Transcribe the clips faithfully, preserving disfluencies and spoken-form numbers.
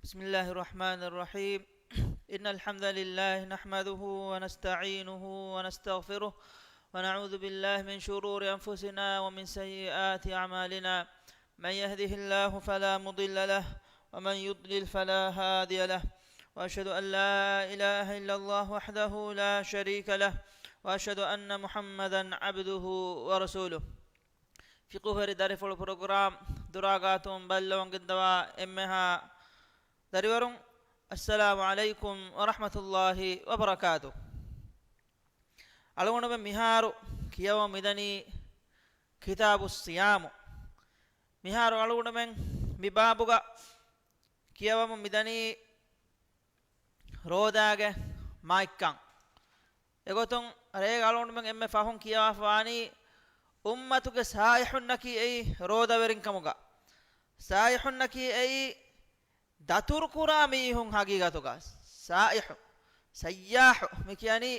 بسم الله الرحمن الرحيم. إن الحمد لله نحمده ونستعينه ونستغفره، ونعوذ بالله من شرور أنفسنا ومن سيئات أعمالنا. من يهده الله فلا مضل له، ومن يضلل فلا هادي له. وأشهد أن لا إله إلا الله وحده لا شريك له، وأشهد أن محمدا عبده ورسوله. ފިޤުހުވެރި ދަރިފުޅު ޕްރޮގްރާމް ދުރާގާތުން ބައްލަވަން ގެންދަވާ އެންމެހާ ދަރިވަރުން، އައްސަލާމު ޢަލައިކުމް ވަރަޙްމަތުﷲި ވަބަރަކާތު. އަޅުގަނޑުމެން މިހާރު ކިޔަވަމުން މިދަނީ ކިތާބުއް ޞިޔާމު. މިހާރު އަޅުގަނޑުމެން މި ބާބުގަ ކިޔަވަމުން މިދަނީ ރޯދާގެ މާތްކަން. އެގޮތުން ރޭގަ އަޅުގަނޑުމެން އެންމެ ފަހުން ކިޔަވާފަވާނީ އުއްމަތުގެ ސާއިޙުންނަކީ އެއީ ރޯދަވެރިން ކަމުގަ. ސާއިޙުންނަކީ އެއީ ދަތުރުކުރާ މީހުން ހަގީގަތުގަ. ސާއިޙު، ސައްޔާޙު މި ކިޔަނީ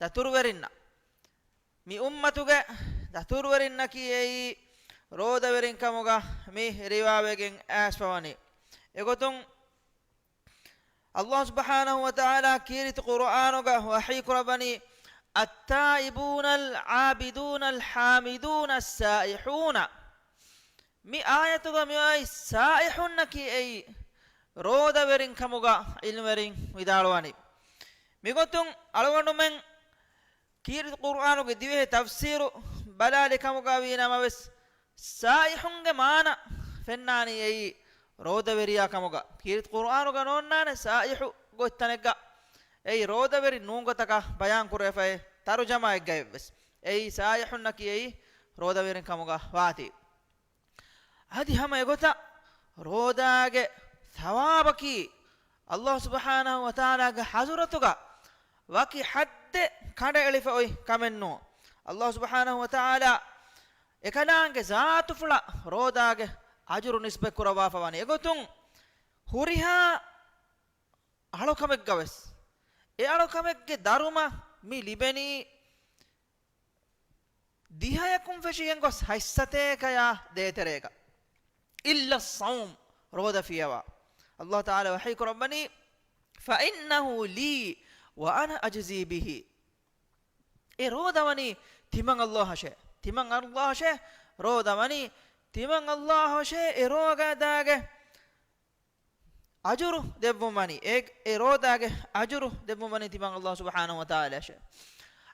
ދަތުރުވެރިންނަށް. މި އުއްމަތުގެ ދަތުރުވެރިންނަކީ އެއީ ރޯދަވެރިން ކަމުގަ މި ރިވާވެގެން އައިސްފަވަނީ. އެގޮތުން ﷲ ސުބްޙާނަހޫ ވަތަޢާލާ ކީރިތި ޤުރުއާނުގަ ވަޙީ ކުރައްވަނީ، التائبون العابدون الحامدون السائحون. މި އާޔަތުގަ މިއޮތް ސާއިޙުންނަކީ އެއީ ރޯދަވެރިން ކަމުގަ ޢިލްމުވެރިން ވިދާޅުވަނީ. މިގޮތުން އަޅުގަނޑުމެން ކީރިތި ޤުރުއާނުގެ ދިވެހި ތަފްސީރު ބަލާލި ކަމުގަ ވީ ނަމަވެސް، ސާއިޙުންގެ މާނަ ފެންނާނީ އެއީ ރޯދަވެރިޔާ ކަމުގަ. ކީރިތި ޤުރުއާނުގަ ނޯންނާނެ ސާއިޙު ގޮތްތަނެއްގަ އެއީ ރޯދަވެރި ނޫން ގޮތަކަށް ބަޔާން ކުރެވިފައި ތަރުޖަމާއެއްގައެއްވެސް. އެއީ ސާއިޙުންނަކީ އެއީ ރޯދަވެރިން ކަމުގަ ވާތީ. އަދި ހަމަ އެގޮތަށް ރޯދާގެ ޘަވާބަކީ ﷲ ސުބްޙާނަހޫ ވަތަޢާލާގެ ޙަޟްރަތުގަ ވަކި ޙައްދެއް ކަނޑައެޅިފަ އޮތް ކަމެއް ނޫން. ﷲ ސުބްޙާނަހޫ ވަތަޢާލާ އެކަލާނގެ ޒާތުފުޅަށް ރޯދާގެ އަޖުރު ނިސްބަތް ކުރައްވާފަ ވަނީ. އެގޮތުން ހުރިހާ އަޅުކަމެއްގަވެސް އެ އަޅުކަމެއްގެ ދަރުމަ މި ލިބެނީ ދިހަޔަކުން ފެށިގެން ގޮސް ހަތްސަތޭކަޔާ ދޭތެރޭގަ. إلا الصوم، ރޯދަ ފިޔަވާ. ﷲ ތަޢާލާ ވަޙީ ކުރައްވަނީ، فإنه لي وأنا أجزي به. އެ ރޯދަ ވަނީ ތިމަން ﷲ އަށޭ. ތިމަން ﷲ އަށޭ ރޯދަ ވަނީ. ތިމަން ﷲ އަށޭ އެ ރޯދާގެ އަޖުރު ދެއްވުމަނީ، އެ، އެ ރޯދާގެ އަޖުރު ދެއްވުމަނީ ތިމަން ﷲ ސުބްޙާނަހޫ ވަތަޢާލާއަށޭ.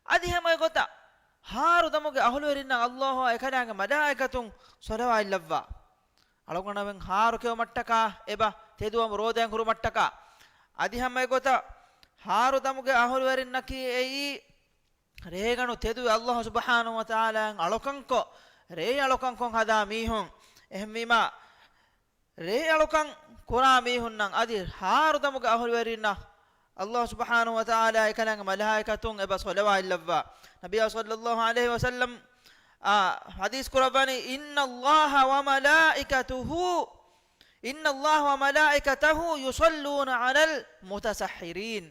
އަދި ހަމަ އެގޮތަށް ހާރު ދަމުގެ އަހުލުވެރިންނަށް ﷲ އާ އެކަލާނގެ މަލާއިކަތުން ޞަލަވާތް ލައްވާ. އަޅުގަނޑުމެން ހާރު ކެއުމަށްޓަކާ އެބަ ތެދުވަމު ރޯދައިން ހުރުމަށްޓަކާ. އަދި ހަމަ އެގޮތަށް ހާރު ދަމުގެ އަހުލުވެރިންނަކީ އެއީ ރޭގަނޑު ތެދުވެ ﷲ ސުބްޙާނަހޫ ވަތަޢާލާއަށް އަޅުކަންކޮށް، ރޭ އަޅުކަންކޮށް ހަދާ މީހުން. އެހެންވީމާ، ރޭ އަޅުކަން ކުރާ މީހުންނަށް އަދި ހާރު ދަމުގެ އަހުލުވެރިންނަށް ﷲ ސުބްޙާނަހޫ ވަތަޢާލާ އެކަލާނގެ މަލާއިކަތުން އެބަ ޞަލަވާތް ލައްވާ. ނަބިއްޔާ ޞައްލައްލާހު ޢަލައިހި ވަސައްލަމް، އާ، ޙަދީޘް ކުރައްވަނީ، إن الله وملائكته، إن الله وملائكته يصلون على المتسحرين.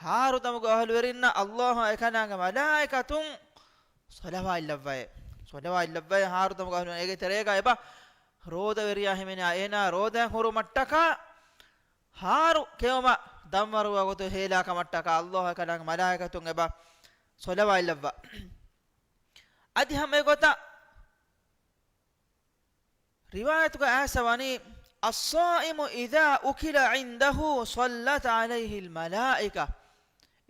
ހާރު ދަމުގެ އަހުލުވެރިންނަށް ﷲ އާ އެކަލާނގެ މަލާއިކަތުން ޞަލަވާތް ލައްވައޭ. ޞަލަވާތް ލައްވައޭ ހާރު ދަމުގެ އަހުލުވެރިން. އޭގެ ތެރޭގަ އެބަ ރޯދަވެރިޔާ ހިމެނޭ އޭނާ ރޯދައިން ހުރުމަށްޓަކާ ހާރު ކެއުމަށް ދަންވަރުވާ ގޮތުން ހޭލާ ކަމަށްޓަކާ ﷲ އާ އެކަލާނގެ މަލާއިކަތުން އެބަ ޞަލަވާތް ލައްވާ. އަދި ހަމަ އެގޮތަށް ރިވާޔަތުގަ އައިސްފަ ވަނީ، الصائم إذا أكل عنده صلت عليه الملائكة.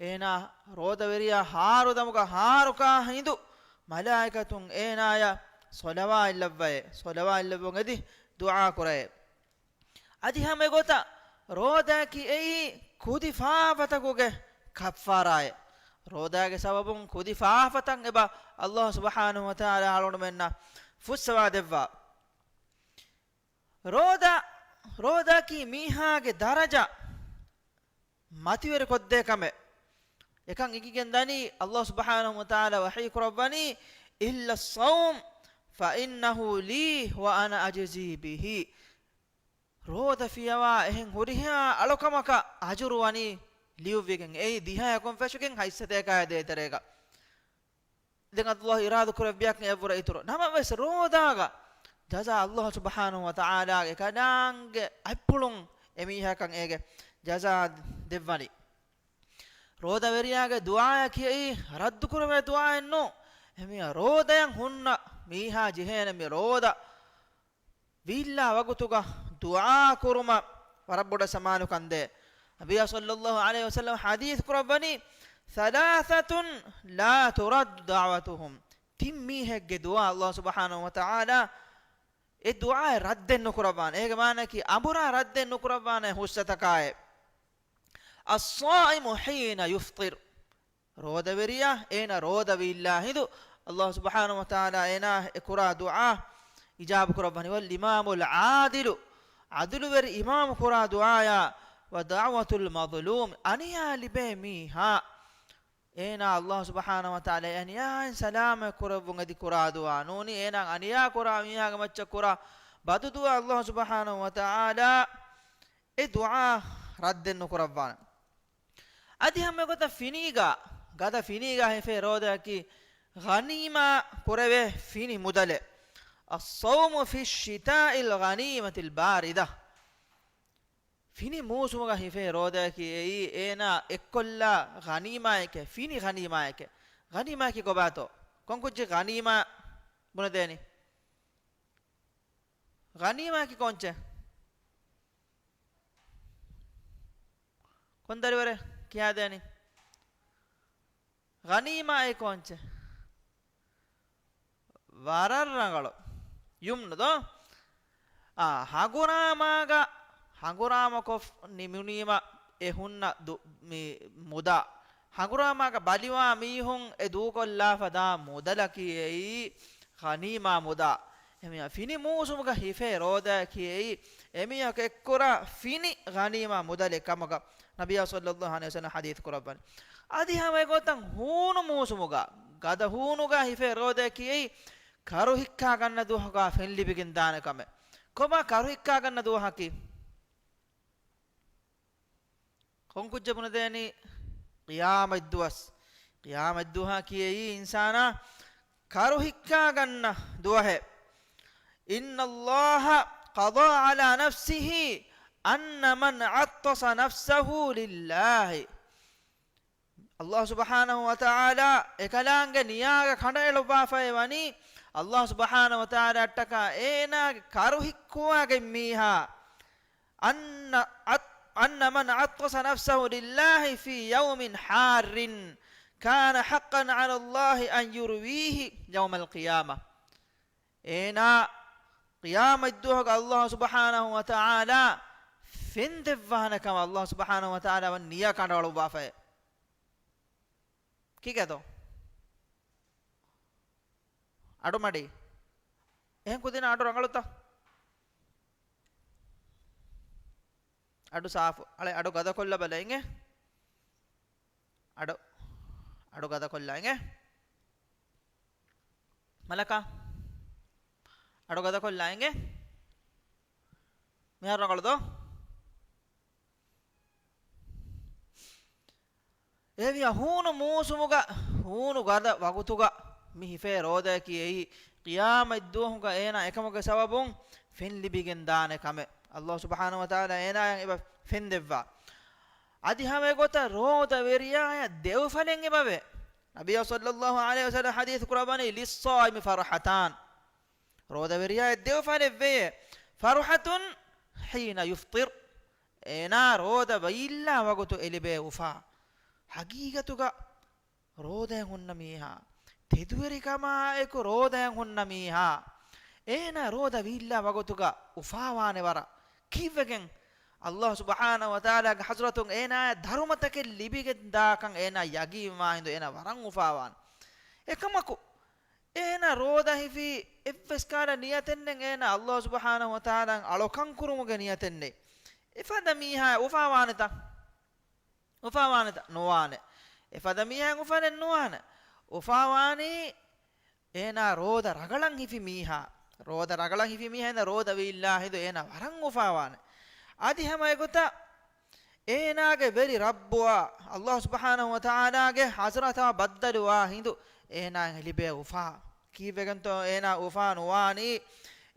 އޭނާ ރޯދަވެރިޔާ ހާރު ދަމުގަ ހާރުކާ ހިނދު މަލާއިކަތުން އޭނާޔަށް ޞަލަވާތް ލައްވައޭ. ޞަލަވާތް ލެއްވުން އެދި ދުޢާ ކުރައޭ. އަދި ހަމަ އެގޮތަށް ރޯދައަކީ އެއީ ކުދި ފާފަތަކުގެ ކައްފާރާއެއް. ރޯދާގެ ސަބަބުން ކުދި ފާފަތައް އެބަ ﷲ ސުބްޙާނަހޫ ވަތަޢާލާ އަޅުގަނޑުމެންނަށް ފުއްސަވާ ދެއްވާ. ރޯދަ، ރޯދައަކީ މީހާގެ ދަރަޖަ މަތިވެރިކޮށްދޭ ކަމެއް. އެކަން އެނގިގެން ދަނީ ﷲ ސުބްޙާނަހޫ ވަތަޢާލާ ވަޙީ ކުރައްވަނީ، إلا الصوم فإنه لي وأنا أجزي به. ރޯދަ ފިޔަވާ އެހެން ހުރިހާ އަޅުކަމަކަށް އަޖުރު ވަނީ ލިޔުއްވިގެން. އެއީ ދިހައަކުން ފެށިގެން ހަތްސަތޭކައާ ދޭތެރޭގަ. ދެން ﷲ އިރާދަ ކުރެއްވިޔާކަން އެއަށްވުރެ އިތުރު. ނަމަވެސް ރޯދާގަ ޖަޒާ ﷲ ސުބްޙާނަހޫ ވަތަޢާލާގެ ކަލާނގެ އަތްޕުޅުން އެމީހަކަށް އޭގެ ޖަޒާ ދެއްވަނީ. ރޯދަވެރިޔާގެ ދުޢާއަކީ އެއީ ރައްދުކުރެވޭ ދުޢާއެއް ނޫން. އެމީހާ ރޯދަޔަށް ހުންނަ މީހާ ޖެހޭނެ މި ރޯދަ ވީއްލާ ވަގުތުގަ ދުޢާ ކުރުމަށް ވަރަށް ބޮޑަށް ސަމާލުކަން ދޭ. ނަބިއްޔާ ޞައްލައްލާހު ޢަލައިހި ވަސައްލަމަ ޙަދީޘް ކުރައްވަނީ، ثَلَاثَةٌ لَا تُرَدُّ دَعْوَتُهُمْ. ތިން މީހެއްގެ ދުޢާ ﷲ ސުބްޙާނަހު ވަތަޢާލާ އެ ދުޢާއެއް ރައްދެއް ނުކުރައްވާނެ. އޭގެ މާނައަކީ އަނބުރާ ރައްދެއް ނުކުރައްވާނެ ހުސްއަތަކާއެއް. الصائم حين يفطر. ރޯދަވެރިޔާ އޭނަ ރޯދަ ވީއްލާ ހިނދު ﷲ ސުބްޙާނަހު ވަތަޢާލާ އޭނާ އެ ކުރާ ދުޢާ އިޖާބަ ކުރައްވަނީ. والإمام العادل، ޢަދުލުވެރި އިމާމު ކުރާ ދުޢާޔާ، ودعوة المظلوم، އަނިޔާ ލިބޭ މީހާ އޭނާ ﷲ ސުބްޙާނަހު ވަތަޢާލާ އެ އަނިޔާއިން ސަލާމަތް ކުރެއްވުން އެދި ކުރާ ދުޢާ ނޫނީ، އޭނާ އަނިޔާ ކުރާ މީހާގެ މައްޗަށް ކުރާ ބަދު ދުޢާ ﷲ ސުބްޙާނަހު ވަތަޢާލާ އެ ދުޢާ ރައްދެއް ނުކުރައްވާނެ. އަދި ހަމަ އެގޮތަށް ފިނީގާ، ގަދަ ފިނީގާ ހިފޭ ރޯދައަކީ ޣަނީމާ ކުރެވޭ ފިނި މުދަލެއް. الصوم في الشتاء الغنيمة الباردة. ފިނި މޫސުމުގަ ހިފޭ ރޯދައަކީ އެއީ އޭނާ އެއްކޮށްލާ ޣަނީމާއެކޭ، ފިނި ޣަނީމާއެކޭ. ޣަނީމާއަކީ ކޮބާތޯ؟ ކޮން ކުއްޖެއް ޣަނީމާ ބުނެދޭނީ؟ ޣަނީމާއަކީ ކޮންޗެއް؟ ކޮން ދަރިވަރެއް ކިޔާދޭނީ؟ ޣަނީމާއަކީ ކޮންޗެއް؟ ވަރަށް ރަނގަޅު. ޔުމްނު ދޯ؟ އާ، ހަނގުރާމާގަ، ހަނގުރާމަކޮށް ނިމުނީމަ އެ ހުންނަ ދު-، މި މުދާ. ހަނގުރާމާގަ ބަލިވާ މީހުން އެ ދޫކޮށްލާފަ ދާ މުދަލަކީ އެއީ ޣަނީމާ މުދާ. އެމީހާ ފިނި މޫސުމުގަ ހިފޭ ރޯދައަކީ އެއީ އެމީހަކު އެއްކުރާ ފިނި ޣަނީމާ މުދަލެއް ކަމަކަށް ނަބިއްޔާ ޞައްލައްލާހު ޢަލައިހި ވަސައްލަމަ ޙަދީޘް ކުރައްވަނީ. އަދި ހަމަ އެގޮތަށް ހޫނު މޫސުމުގަ، ގަދަ ހޫނުގަ ހިފޭ ރޯދައަކީ އެއީ ކަރު ހިއްކާ ގަންނަ ދުވަހުގަ ފެން ލިބިގެން ދާނެ ކަމެއް. ކޮބާ ކަރު ހިއްކާ ގަންނަ ދުވަހަކީ؟ ކޮން ކުއްޖެއް ބުނެދޭނީ؟ ޤިޔާމަތްދުވަސް. ޤިޔާމަތްދުވަހަކީ އެއީ އިންސާނާ ކަރު ހިއްކާ ގަންނަ ދުވަހެއް. إن الله قضى على نفسه أن من عطس نفسه لله. ﷲ ސުބްޙާނަހު ވަތަޢާލާ އެކަލާނގެ ނިޔާގަ ކަނޑައެޅުއްވާފައި ވަނީ، ﷲ ސުބްޙާނަހު ވަތަޢާލާއަށްޓަކާ އޭނާގެ ކަރު ހިއްކުވާގެން މީހާ، أن عط-، أن من عطس نفسه لله في يوم حار كان حقا على الله أن يرويه يوم القيامة. އޭނާ ޤިޔާމަތްދުވަހުގަ ﷲ ސުބްޙާނަހު ވަތަޢާލާ ފެން ދެއްވާނެ ކަމަށް ﷲ ސުބްޙާނަހު ވަތަޢާލާ ވަން ނިޔާ ކަނޑައަޅުއްވާފައޭ. ކީކޭތޯ؟ އަޑު މަޑީ. އެހެން ކުދިންނަށް އަޑު ރަނގަޅުތަ؟ އަޑު ސާފު. އަޅެ އަޑު ގަދަކޮށްލަބަލަ އިނގޭ. އަޑު، އަޑު ގަދަކޮށްލާ އިނގޭ. މަލަކާ. އަޑު ގަދަކޮށްލާ އިނގޭ. މިހާރު ރަނގަޅު ދޯ؟ އެހެންވިއްޔާ ހޫނު މޫސުމުގަ، ހޫނު ގަދަ ވަގުތުގަ މި ހިފޭ ރޯދައަކީ އެއީ ޤިޔާމަތްދުވަހުގަ އޭނާ އެކަމުގެ ސަބަބުން ފެން ލިބިގެން ދާނެ ކަމެއް. ﷲ ސުބްޙާނަހު ވަތަޢާލާ އޭނާޔަށް އެބަ ފެން ދެއްވާ. އަދި ހަމަ އެގޮތަށް ރޯދަވެރިޔާޔަށް ދެއުފަލެއް އެބަވޭ. ނަބިއްޔާ ޞައްލައްލާހު ޢަލައިހި ވަސައްލަމަ ޙަދީޘް ކުރައްވަނީ، للصائم فرحتان. ރޯދަވެރިޔާޔަށް ދެއުފަލެއް ވެޔޭ. فرحة حين يفطر. އޭނާ ރޯދަ ވީއްލާ ވަގުތު އެ ލިބޭ އުފާ. ޙަޤީޤަތުގަ ރޯދައަށް ހުންނަ މީހާ، ތެދުވެރިކަމާއެކު ރޯދައަށް ހުންނަ މީހާ، އޭނާ ރޯދަ ވީއްލާ ވަގުތުގަ އުފާވާނެ ވަރަށް. ކީއްވެގެން؟ ﷲ ސުބްޙާނަހު ވަތަޢާލާގެ ޙަޟްރަތުން އޭނާޔަށް ދަރުމަތަކެއް ލިބިގެން ދާކަން އޭނާ ޔަގީންވާ ހިނދު އޭނާ ވަރަށް އުފާވާނެ. އެކަމަކު، އޭނާ ރޯދަ ހިފީ އެއްވެސް ކަހަލަ ނިޔަތެއް ނެތް، އޭނާ ﷲ ސުބްޙާނަހު ވަތަޢާލާއަށް އަޅުކަން ކުރުމުގެ ނިޔަތެއް ނެތް. އެފަދަ މީހާ އުފާވާނެތަ؟ އުފާވާނެތަ؟ ނުވާނެ. އެފަދަ މީހާ އުފަލެއް ނުވާނެ. އުފާވާނީ އޭނާ ރޯދަ ރަގަޅަށް ހިފި މީހާ. ރޯދަ ރަގަޅަށް ހިފި މީހާ އޭނާ ރޯދަ ވީއްލާ ހިނދު އޭނާ ވަރަށް އުފާވާނެ. އަދި ހަމަ އެގޮތަށް އޭނާގެ ވެރި ރައްބުއާ، ﷲ ސުބްޙާނަހު ވަތަޢާލާގެ ޙަޟްރަތާ ބައްދަލުވާ ހިނދު އޭނާއަށް ލިބޭ އުފާ. ކީއްވެގެންތޯ އޭނާ އުފާ ނުވާނީ؟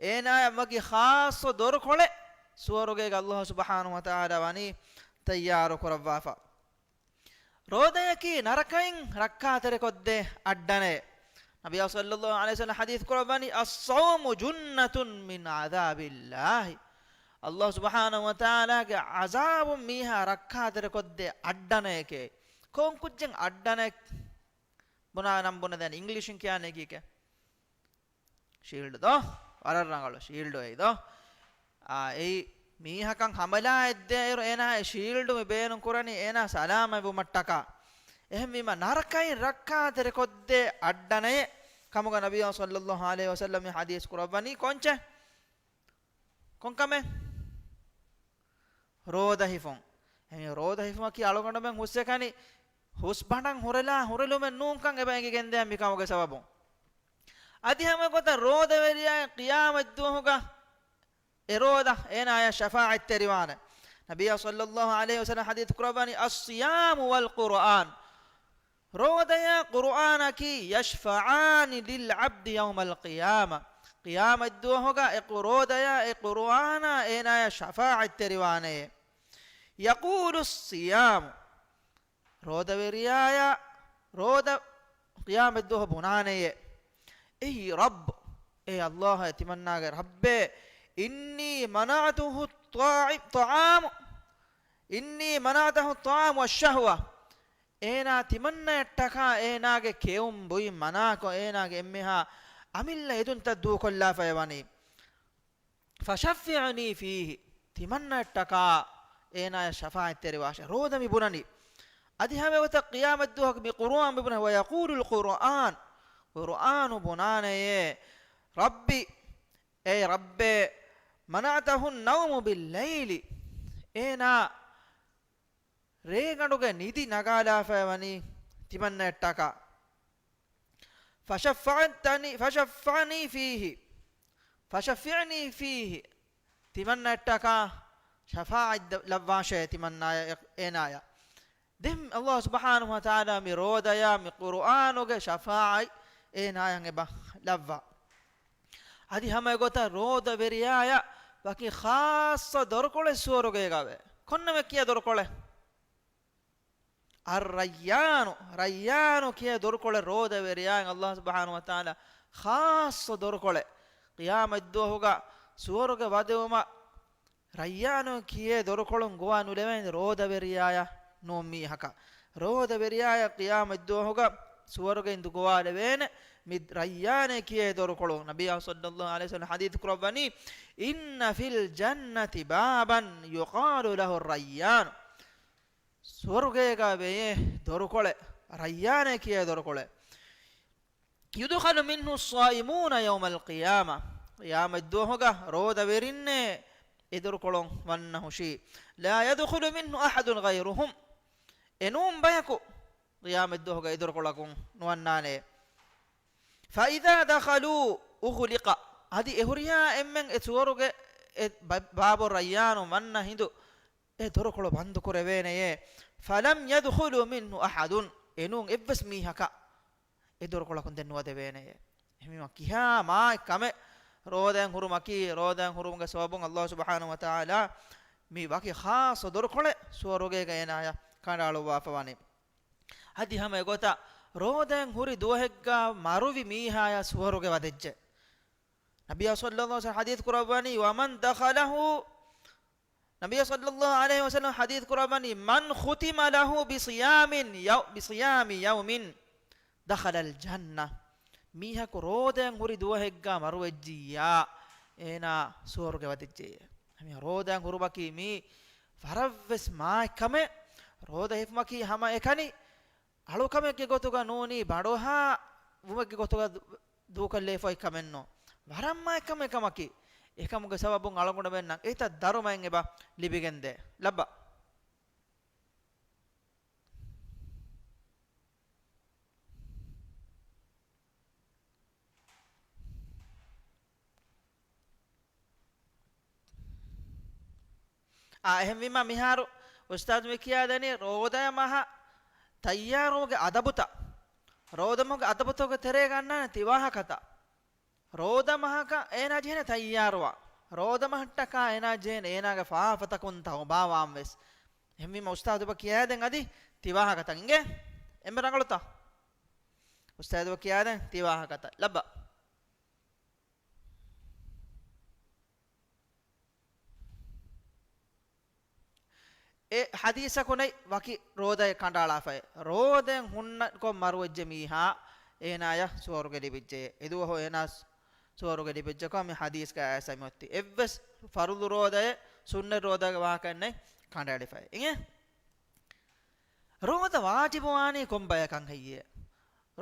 އޭނާޔަށް ވަކި ޚާއްޞަ ދޮރުކޮޅެއް ސުވަރުގޭގަ ﷲ ސުބްޙާނަހޫ ވަތަޢާލާ ވަނީ ތައްޔާރު ކުރައްވާފަ. ރޯދަޔަކީ ނަރަކައިން ރައްކާތެރިކޮށްދޭ އައްޑަނައެއް. ނަބިއްޔާ ޞައްލައްލާހު ޢަލައިހި ވަސައްލަމަ ޙަދީޘް ކުރައްވަނީ، "الصوم جنة من عذاب الله." ﷲ ސުބްޙާނަހޫ ވަތަޢާލާގެ ޢަޛާބުން މީހާ ރައްކާތެރިކޮށްދޭ އައްޑަނައެކޭ. ކޮން ކުއްޖެއް އައްޑަނައެއް ބުނާ ނަން ބުނެދޭނެ؟ އިންގްލީޝިން ކިޔާނީ ކީކޭ؟ ޝީލްޑް ދޯ؟ ވަރަށް ރަނގަޅު. ޝީލްޑް އެއީ ދޯ؟ އާ، އެއީ މީހަކަށް ހަމަލާ އެއްދޭއިރު އޭނާ އެ ޝީލްޑު މި ބޭނުން ކުރަނީ އޭނާ ސަލާމަތްވުމަށްޓަކާ. އެހެންވީމަ ނަރަކައިން ރައްކާތެރިކޮށްދޭ އައްޑަނައެއް ކަމުގަ ނަބިއްޔާ ޞައްލައްލާހު ޢަލައިހި ވަސައްލަމަ ޙަދީޘް ކުރައްވަނީ ކޮންޗެއް؟ ކޮންކަމެއް؟ ރޯދަ ހިފުން. އެހެން ރޯދަ ހިފުމަކީ އަޅުގަނޑުމެން ހުސްއެކަނި ހުސް ބަނޑަށް ހުރެލާ ހުރެލުމެއް ނޫންކަން އެބަ އެނގިގެންދޭ މިކަމުގެ ސަބަބުން. އަދި ހަމަ ގޮތަށް ރޯދަވެރިޔާ ޤިޔާމަތްދުވަހުގަ އެ ރޯދަ އޭނާޔަށް ޝަފާޢަތްތެރިވާނެ. ނަބިއްޔާ ޞައްލައްލާހު ޢަލައިހި ވަސައްލަމަ ޙަދީޘް ކުރައްވަނީ، "الصيام والقرآن." ރޯދަޔާ ޤުރުއާނަކީ، "يشفعان للعبد يوم القيامة." ޤިޔާމަތްދުވަހުގަ އެ ޤު-، ރޯދަޔާ އެ ޤުރުއާނާ އޭނާޔަށް ޝަފާޢަތްތެރިވާނެޔޭ. "يقول الصيام." ރޯދަވެރިޔާޔާ ރޯދަ ޤިޔާމަތްދުވަހު ބުނާނެޔޭ، "އޭ ރައްބް، އޭ ﷲ އޭ ތިމަންނާގެ ރައްބޭ، إني منعته الطاع-، الطعام، إني منعته الطعام والشهوة." އޭނާ ތިމަންނަޔަށްޓަކާ އޭނާގެ ކެއުން ބުއިން މަނާކޮށް، އޭނާގެ އެންމެހާ އަމިއްލަ އެދުންތައް ދޫކޮށްލާފައި ވަނީ. "فشفعني فيه." ތިމަންނައަށްޓަކާ އޭނާޔަށް ޝަފާޢަތްތެރިވާށޭ. ރޯދަ މި ބުނަނީ. އަދި ހަމަ ގޮތަށް ޤިޔާމަތްދުވަހަކު މި ޤުރުއާން މި ބުނަނީ، "ويقول القرآن." ޤުރުއާނު ބުނާނެޔޭ، "رب، އޭ ރައްބޭ، منعته النوم بالليل." އޭނާ ރޭގަނޑުގެ ނިދި ނަގާލާފައި ވަނީ ތިމަންނައަށްޓަކާ. فشفعتني، فشفعني فيه، فشفعني فيه، ތިމަންނައަށްޓަކާ ޝަފާޢަތް ލައްވާށޭ ތިމަންނާޔަށް، އޭނާޔަށް. ދެން ﷲ ސުބްޙާނަހޫ ވަތަޢާލާ މި ރޯދަޔާ މި ޤުރުއާނުގެ ޝަފާޢަތް އޭނާޔަށް އެބަ ލައްވާ. އަދި ހަމަ އެގޮތަށް ރޯދަވެރިޔާޔަށް ވަކި ޚާއްޞަ ދޮރުކޮޅެއް ސުވަރުގޭގަވޭ. ކޮންނަމެ ކިޔާ ދޮރުކޮޅެއް؟ الريان، ރައްޔާނު ކިޔޭ ދޮރުކޮޅެއް ރޯދަވެރިޔާއަށް ﷲ ސުބްޙާނަހޫ ވަތަޢާލާ ޚާއްޞަ ދޮރުކޮޅެއް. ޤިޔާމަތްދުވަހުގަ ސުވަރުގެ ވަދެވުމަށް ރައްޔާނު ކިޔޭ ދޮރުކޮޅުން ގޮވާ ނުލެވޭނެ ރޯދަވެރިޔާޔަށް ނޫން މީހަކަށް. ރޯދަވެރިޔާޔަށް ޤިޔާމަތްދުވަހުގަ ސުވަރުގެއިން ދު ގޮވާލެވޭނެ މި ރައްޔާނޭ ކިޔޭ ދޮރުކޮޅުން. ނަބިއްޔާ ޞައްލައްލާހު ޢަލައިހި ވަސައްލަމަ ޙަދީޘް ކުރައްވަނީ، إن في الجنة بابا يقال له الريان. ސުވަރުގޭގަ ވެޔޭ ދޮރުކޮޅެއް، ރައްޔާނޭ ކިޔޭ ދޮރުކޮޅެއް. يدخل منه الصائمون يوم القيامة. ޤިޔާމަތްދުވަހުގަ ރޯދަވެރިންނޭ އެ ދޮރުކޮޅުން ވަންނަ ހުށީ. لا يدخل منه أحد غيرهم. އެނޫން ބަޔަކު ޤިޔާމަތްދުވަހުގަ އެ ދޮރުކޮޅަކުން ނުވަންނާނެ. فإذا دخلوا أغلق. އަދި އެ ހުރިހާ އެންމެން އެ ސުވަރުގެ އެ ބަ-، ބާބު ރައްޔާނު ވަންނަ ހިނދު އެ ދޮރުކޮޅު ބަންދު ކުރެވޭނެޔޭ. فلم يدخل منه أحد. އެނޫން އެއްވެސް މީހަކަށް އެ ދޮރުކޮޅަކުން ދެން ނުވަދެވޭނެޔޭ. އެހެންވީމަ ކިހާ މާތް ކަމެއް ރޯދައިން ހުރުމަކީ، ރޯދައިން ހުރުމުގެ ސަބަބުން ﷲ ސުބްޙާނަހޫ ވަތަޢާލާ މި ވަކި ޚާއްޞަ ދޮރުކޮޅެއް ސުވަރުގޭގަ އޭނާޔަށް ކަނޑައަޅުއްވާފަ ވަނީ. އަދި ހަމަ އެގޮތަށް ރޯދައިން ހުރި ދުވަހެއްގަ މަރުވި މީހާޔަށް ސުވަރުގެ ވަދެއްޖެ. ނަބިއްޔާ ޞައްލައްލާހު ޢަލައިހި ވަސައްލަމަ ޙަދީޘް ކުރައްވަނީ، ومن دخله، ނަބިއްޔާ ޞައްލައްލާހު ޢަލައިހި ވަސައްލަމަ ޙަދީޘް ކުރައްވަނީ، من ختم له بصيام يو-، بصيام يوم دخل الجنة. މީހަކު ރޯދައިން ހުރި ދުވަހެއްގަ މަރުވެއްޖިއްޔާ، އޭނާ ސުވަރުގެ ވަދެއްޖެ. ހަމަ ރޯދައިން ހުރުމަކީ މީ ވަރަށްވެސް މާތް ކަމެއް. ރޯދަ ހިފުމަކީ ހަމަ އެކަނި އަޅުކަމެއްގެ ގޮތުގަ ނޫނީ، ބަނޑުހާ ވުމެއްގެ ގޮތުގަ ދޫ-، ދޫކޮށްލެވިފައި ކަމެއްނޫން. ވަރަށް މާތް ކަމެއް ކަމަކީ. އެކަމުގެ ސަބަބުން އަޅުގަނޑުމެންނަށް އެތައް ދަރުމައެއް އެބަ ލިބިގެންދޭ. ލައްބަ. އާ، އެހެންވީމަ މިހާރު އުސްތާޛު މި ކިޔާދެނީ ރޯދަ މަހަށް ތައްޔާރުވުމުގެ އަދަބުތައް. ރޯދަ މަހުގެ އަދަބުތަކުގެ ތެރޭގަ އަންނާނެ ތި ވާހަކަތައް. ރޯދަ މަހަކަށް އޭނާ ޖެހޭނެ ތައްޔާރުވާން. ރޯދަމަހަށްޓަކާ އޭނާ ޖެހޭނެ އޭނާގެ ފާފަތަކުން ތައުބާވާން ވެސް. އެހެންވީމަ އުސްތާދުބަ ކިޔާދެން އަދި ތިވާހަކަތައް އިނގޭ. އެންމެ ރަނގަޅުތަ؟ އުސްތާދުބަ ކިޔާދެން ތިވާހަކަތައް. ލައްބަ. އެ ޙަދީޘަކުންނެތް ވަކި ރޯދައެއް ކަނޑައަޅާފައި. ރޯދައެއް ހުންނަކޮށް މަރުވެއްޖެ މީހާ، އޭނާޔަށް ސުވަރުގެ ލިބިއްޖެ. އެދުވަހު އޭނާ ސުވަރުގެ ލިބިއްޖެކޮށް މި ޙަދީޘްގައި އައިސް އައިމިއޮތީ. އެއްވެސް ފަރުޟު ރޯދައެއް، ސުންނަތް ރޯދައިގެ ވާހަކައެއްނެތް ކަނޑައެޅިފައި. އިނގޭ؟ ރޯދަ ވާޖިބުވާނީ ކޮންބަޔަކަށް ހެއްޔޭ؟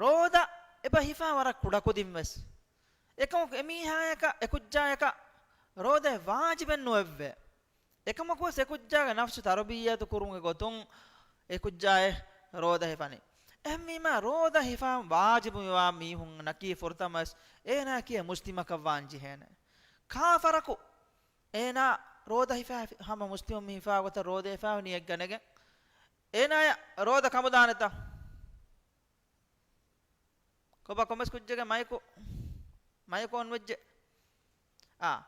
ރޯދަ އެބަ ހިފާ ވަރަށް ކުޑަކުދިން ވެސް. އެކަމަކު އެމީހާޔަކަށް، އެކުއްޖާޔަކަށް ރޯދައެއް ވާޖިބެއް ނުވެއްވޭ. އެކަމަކުވެސް އެކުއްޖާގެ ނަފްސު ތަރުބިއްޔަތު ކުރުމުގެ ގޮތުން އެކުއްޖާއެއް ރޯދަ ހިފަނީ. އެހެންވީމާ ރޯދަ ހިފާ ވާޖިބު މިވާ މީހުންނަކީ ފުރަތަމަވެސް އޭނާއަކީ މުސްލިމަކަށް ވާން ޖެހޭނެ. ކާފަރަކު އޭނާ ރޯދަ ހިފާ ހަމަ މުސްލިމުން މި ހިފާ ގޮތަށް ރޯދަ ހިފާ ނިޔަތް ގަނެގެން އޭނާޔަށް ރޯދަ ކަމުދާނެތަ؟ ކޮބާ ކޮންމެސް ކުއްޖެއްގެ މައިކު، މައިކު އޮންވެއްޖެ. އާ.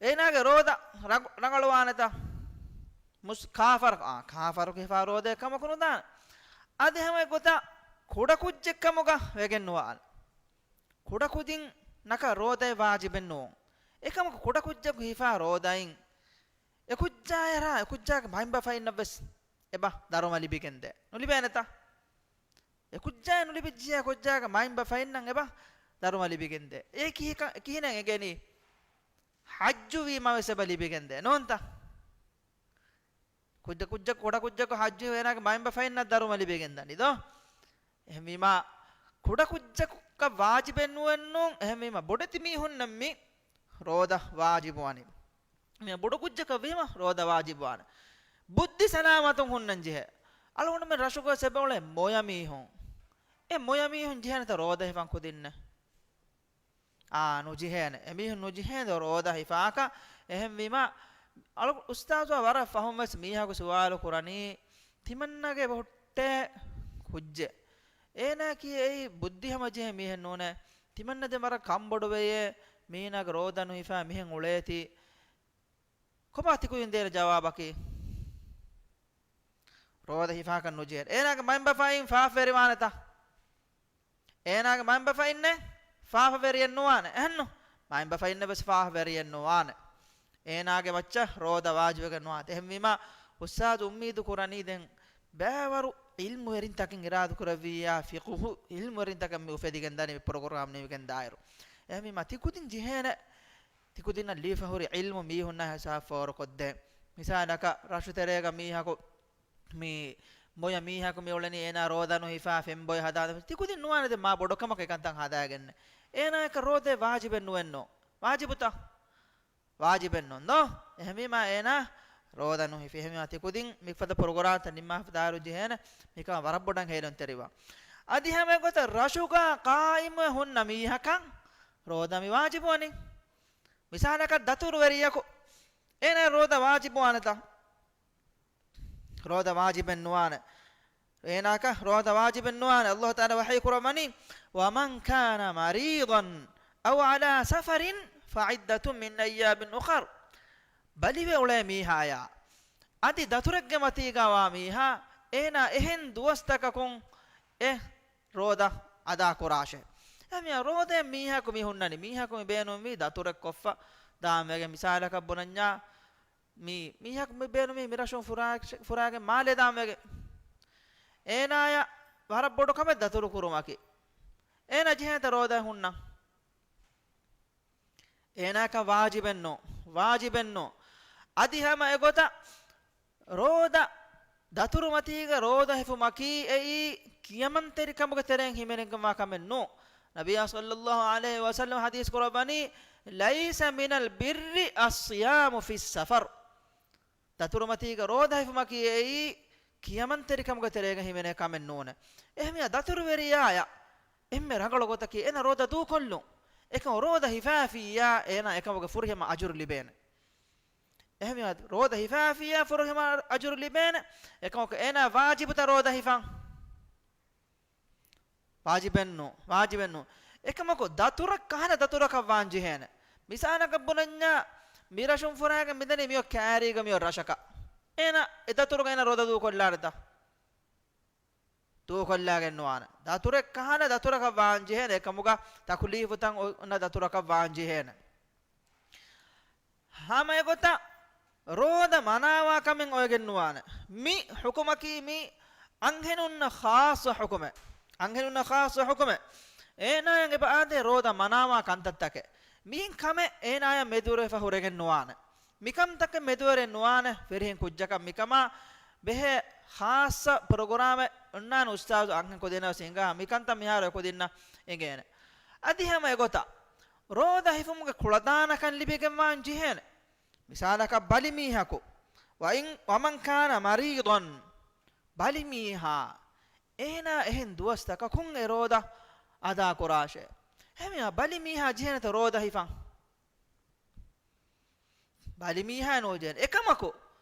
އޭނާގެ ރޯދަ ރަނގަ-، ރަނގަޅުވާނެތަ؟ މުސް-، ކާފަރ-، އާ، ކާފަރަކު ހިފާ ރޯދައެއް ކަމަކު ނުދާނެ. އަދި ހަމަ އެގޮތަށް ކުޑަކުއްޖެއްކަމުގަ ވެގެން ނުވާނެ. ކުޑަކުދިންނަކަށް ރޯދައެއް ވާޖިބެއް ނޫން. އެކަމަކު ކުޑަކުއްޖަކު ހިފާ ރޯދައިން އެކުއްޖާޔަށް، އެކުއްޖާގެ މައިންބަފައިންނަށް ވެސް އެބަ ދަރުމަ ލިބިގެންދޭ. ނުލިބޭނެތަ؟ އެކުއްޖާ ނުލިބިއްޖިޔާ ކުއްޖާގެ މައިންބަފައިންނަށް އެބަ ދަރުމަ ލިބިގެންދޭ. އެ ކިހިކަ-، ކިހިނެއް އެނގެނީ؟ ޙައްޖު ވީމަ ވެސް އެބަ ލިބިގެންދޭ. ނޫންތަ؟ ކުއްޖަ-، ކުއްޖަ-، ކުޑަ ކުއްޖަކު ޙައްޖު ވީމަ އޭނާގެ މައިންބަފައިންނަށް ދަރުމަ ލިބިގެންދަނީ ދޯ؟ އެހެންވީމާ، ކުޑަ ކުއްޖަކަށް ވާޖިބެއް ނުވެއްނޫން. އެހެންވީމާ، ބޮޑެތި މީހުންނަށް މި ރޯދަ ވާޖިބުވާނީ. މި ބޮޑު ކުއްޖަކަށް ވީމަ ރޯދަ ވާޖިބުވާނެ. ބުއްދި ސަލާމަތުން ހުންނަން ޖެހޭ. އަޅުގަނޑުމެން ރަށުގަ އެބައުޅޭ މޮޔަ މީހުން. އެ މޮޔަ މީހުން ޖެހޭނެތަ ރޯދަ ހިފަން ކުދިންނެއް؟ އާ، ނުޖެހޭނެ. އެމީހުން ނުޖެހޭނެ ރޯދަ ހިފާކަށް. އެހެންވީމަ، އަޅު-، އުސްތާޒުއާ ވަރަށް ފަހުން ވެސް މީހަކު ސުވާލު ކުރަނީ، ތިމަންނަގެ އެބަހުއްޓޭ ކުއްޖެއް. އޭނާއަކީ އެއީ ބުއްދި ހަމަޖެހޭ މީހެއް ނޫނޭ. ތިމަންނަ ދެން ވަރަށް ކަންބޮޑުވެޔޭ، މީނާގެ ރޯދަ ނުހިފާ މިހެން އުޅޭތީ. ކޮބާ ތިކުދިން ދޭނެ ޖަވާބަކީ؟ ރޯދަ ހިފާކަށް ނުޖެހޭނެ. އޭނާގެ މައިންބަފައިން ފާފަވެރިވާނެތަ؟ އޭނާގެ މައިންބަފައިންނެއް ފާފަވެރިއެއް ނުވާނެ. އެހެންނު؟ މައިންބަފައިންނެއް ވެސް ފާފަވެރިއެއް ނުވާނެ. އޭނާގެ މައްޗަށް ރޯދަ ވާޖިބެއް ނުވާނެ. އެހެންވީމާ، އުސްތާޒު އުއްމީދު ކުރަނީ ދެން ބައިވަރު ޢިލްމުވެރިންތަކެއް އިރާދަ ކުރެއްވިއްޔާ، ފިޤުހު ޢިލްމުވެރިންތަކެއް މި އުފެދިގެން ދާނީ މި ޕްރޮގްރާމް ނިމިގެން ދާއިރު. އެހެންވީމާ، ތިކުދިން ޖެހޭނެ، ތިކުދިންނަށް ލިބިފަ ހުރި ޢިލްމު މީހުންނާ ހިސާބަށް ފޯރުކޮށްދޭން. މިސާލަކަށް، ރަށުތެރޭގަ މީހަކު، މި މޮޔަ މީހަކު މި އުޅެނީ އޭނާ ރޯދަ ނުހިފާ ފެންބޮއެ ހަދާނެ. ތިކުދިން ނުވާނެ ދެން މާ ބޮޑު ކަމަކަށް އެކަންތައް ހަދާގެން. އޭނާއަކަށް ރޯދައެއް ވާޖިބެއް ނުވެއްނު. ވާޖިބުތަ؟ ވާޖިބެއް ނޫން ދޯ؟ އެހެންވީމާ އޭނާ ރޯދަ ނުހިފި. އެހެންވީމާ ތިކުދިން މިފަދަ ޕްރޮގްރާމްތައް ނިންމާފަ ދާއިރު ޖެހޭނެ މިކަމަށް ވަރަށް ބޮޑަށް ހޭލުންތެރިވާ. އަދި ހަމަ އެގޮތަށް ރަށުގަ ޤާއިމުވެ ހުންނަ މީހަކަށް ރޯދަ މި ވާޖިބުވަނީ. މިސާލަކަށް ދަތުރުވެރިޔަކު އޭނާ ރޯދަ ވާޖިބުވާނެތަ؟ ރޯދަ ވާޖިބެއް ނުވާނެ. އޭނާއަކަށް ރޯދަ ވާޖިބެއް ނުވާނެ. ﷲ ތަޢާލާ ވަޙީ ކުރައްވަނީ، "ومن كان مريضا أو على سفر فعدة من أيام أخر." ބަލިވެ އުޅޭ މީހާޔާ، އަދި ދަތުރެއްގެ މަތީގަ ވާ މީހާ، އޭނާ އެހެން ދުވަސްތަކަކުން އެ ރޯދަ އަދާ ކުރާށޭ. އެހެންވީމާ ރޯދައެއް މީހަކު މި ހުންނަނީ، މީހަކު މި ބޭނުންވީ ދަތުރެއް ކޮށްފަ ދާން ވެގެން. މިސާލަކަށް ބުނަންޏާ، މި މީހަކު މި ބޭނުމީ މި ރަށުން ފުރާ-، ފުރާގެން މާލެ ދާން ވެގެން. އޭނާޔަށް ވަރަށް ބޮޑު ކަމެއް ދަތުރު ކުރުމަކީ. އޭނާ ޖެހޭތަ ރޯދަ ހުންނަން؟ އޭނާއަކަށް ވާޖިބެއްނު، ވާޖިބެއްނު. އަދި ހަމަ އެގޮތަށް ރޯދަ ދަތުރުމަތީގަ ރޯދަ ހިފުމަކީ އެއީ ކިޔަމަންތެރިކަމުގެ ތެރެއިން ހިމެނެންވާ ކަމެއް ނޫން. ނަބިއްޔާ ޞައްލައްލާހު ޢަލައިހި ވަސައްލަމަ ޙަދީޘް ކުރައްވަނީ، "ليس من البر الصيام في السفر." ދަތުރުމަތީގަ ރޯދަ ހިފުމަކީ އެއީ ކިޔަމަންތެރިކަމުގެ ތެރޭގަ ހިމެނޭ ކަމެއް ނޫނޭ. އެހެންވީމާ ދަތުރުވެރިޔާޔަށް އެންމެ ރަނގަޅު ގޮތަކީ އޭނާ ރޯދަ ދޫކޮށްލުން. އެކަމަކު ރޯދަ ހިފާފިއްޔާ އޭނާ އެކަމުގެ ފުރިހަމަ އަޖުރު ލިބޭނެ. އެހެންވީމާ ރޯދަ ހިފާފިއްޔާ ފުރިހަމަ އަޖުރު ލިބޭނެ. އެކަމަކު އޭނާ ވާޖިބުތަ ރޯދަ ހިފަން؟ ވާޖިބެއްނު، ވާޖިބެއްނު. އެކަމަކު ދަތުރަށް ކަހަލަ ދަތުރަކަށް ވާން ޖެހޭނެ. މިސާލަކަށް ބުނަންޏާ، މިރަށުން ފުރާގެން މިދަނީ މިއޮއް ކައިރީގަ މިއޮއް ރަށަކަށް. އޭނަ އެ ދަތުރުގަ އޭނަ ރޯދަ ދޫކޮށްލާނެތަ؟ ދޫކޮށްލާގެން ނުވާނެ. ދަތުރެއް ކަހަނަ ދަތުރަކަށް ވާން ޖެހޭނެ، އެކަމުގަ ތަކުލީފުތައް އޮންނަ ދަތުރަކަށް ވާން ޖެހޭނެ. ހަމަ އެގޮތަށް ރޯދަ މަނާވާ ކަމެއް އޮވެގެން ނުވާނެ. މި ޙުކުމަކީ މީ އަންހެނުންނަށް ޚާއްޞަ ޙުކުމެއް. އަންހެނުންނަށް ޚާއްޞަ ޙުކުމެއް. އޭނާޔަށް އެބަ އާދޭ ރޯދަ މަނާވާ ކަންތައްތަކެއް. މިހެން ކަމެއް އޭނާޔަށް މެދުވެރިވެފަ ހުރެގެން ނުވާނެ. މިކަންތަކެއް މެދުވެރި ނުވާނެ ފިރިހެން ކުއްޖަކަށް. މިކަމާ ބެހޭ ޚާއްޞަ ޕްރޮގްރާމެއް އޮންނާނެ އުސްތާޒު އަންހެން ކުދިންނަށް ވެސް ހިނގާ. މިކަންތައް މިހާރު އެކުދިންނަށް އެނގޭނެ. އަދި ހަމަ އެގޮތަށް ރޯދަ ހިފުމުގެ ކުޅަދާނަކަން ލިބިގެން ވާން ޖެހޭނެ. މިސާލަކަށް ބަލި މީހަކު، ވައިން، ވަމަން ކާނަ މަރީޟަން، ބަލި މީހާ، އޭނާ އެހެން ދުވަސްތަކަކުން އެ ރޯދަ އަދާ ކުރާށޭ. އެހެންވީމަ ބަލި މީހާ ޖެހޭނެތަ ރޯދަ ހިފަން؟ ބަލި މީހާ ނުޖެހޭނެ. އެކަމަކު،